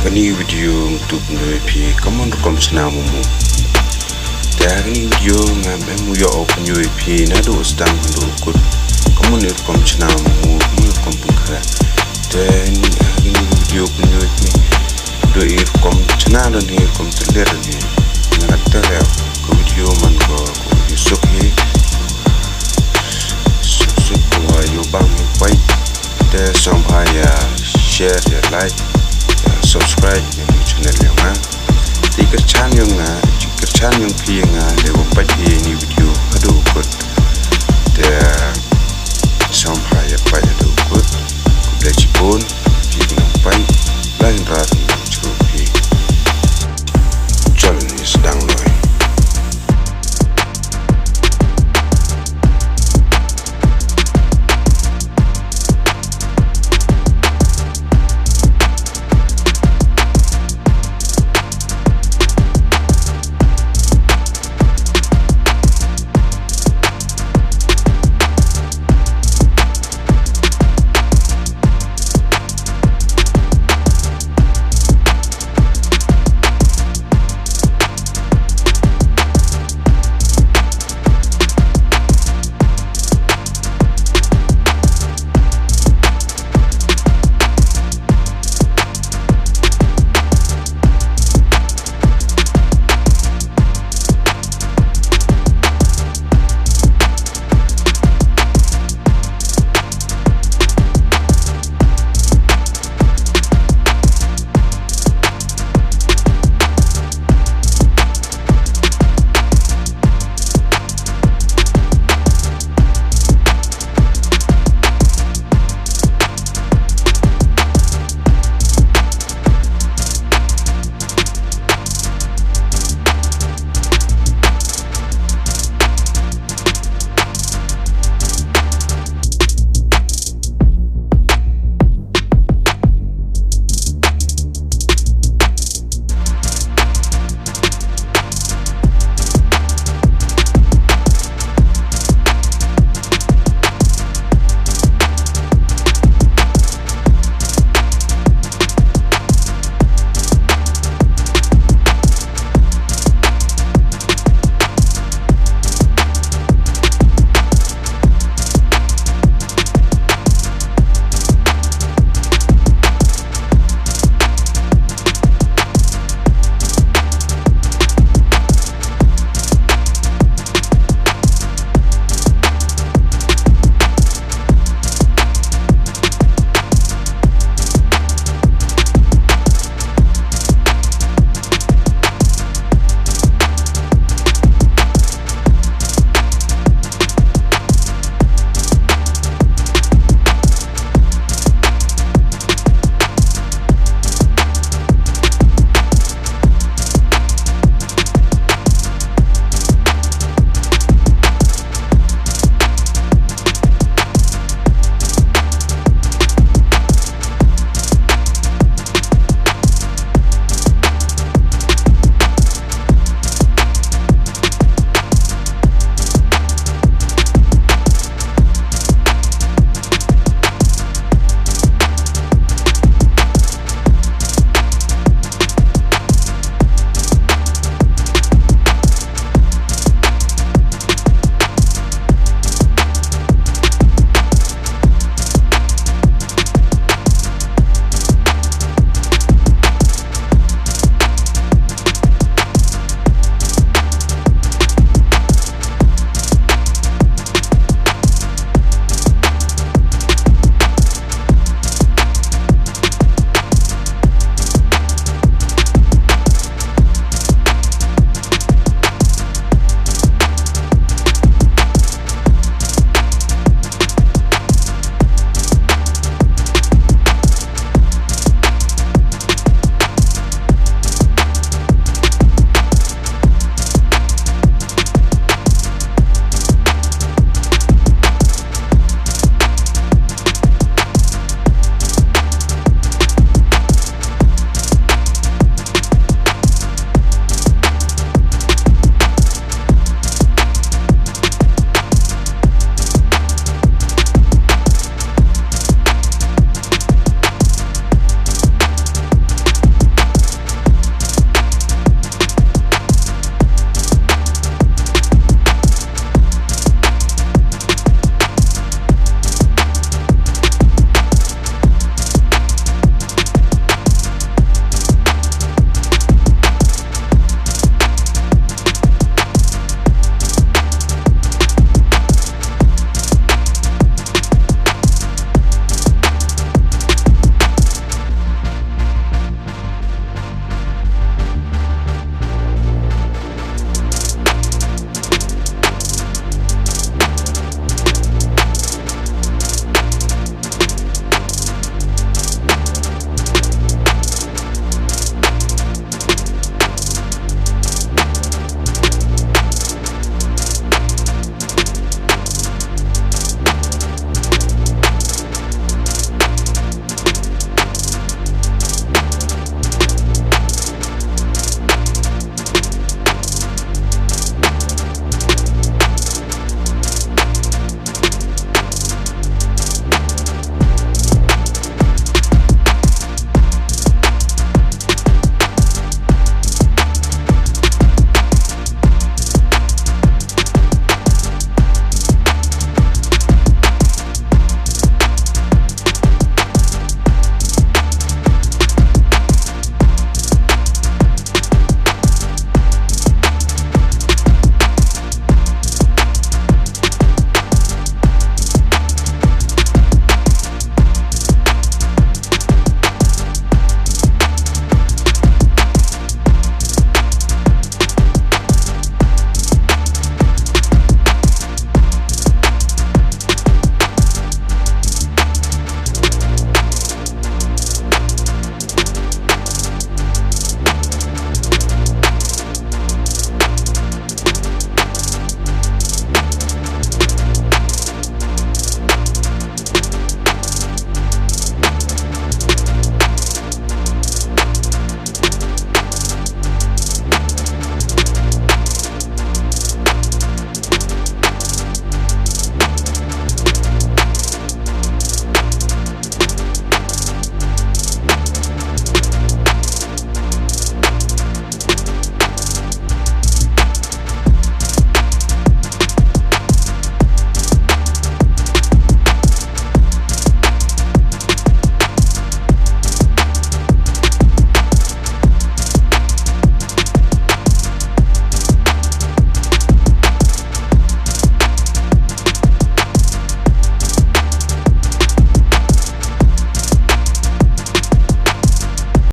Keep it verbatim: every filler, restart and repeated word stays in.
Kani video ngan tup ndu ïa phi kumno rukom chna momo. Te ha kani video ngam ïoh u pyni ïa phi naduh start haduh kut kumno rukom chna momo, kumno rukom pynkhreh. Te ha kani video pyni ïa phi naduh rukom chna, naduh rukom tyrlot naduh. Nga kata ka video man ko ko ïa suk hi. Suk suk ko ïa bang hi pai. Te sngewbha ïa share, ïa like, ïa subscribe ïa u channel ïa nga. Te kyrchan ïa nga, kyrchan ïa phi ïa nga, leh ban peit ïa kani video haduh kut. Te sngewbha ïa peit haduh kut. Khublei shibun, phi ki nongpeit.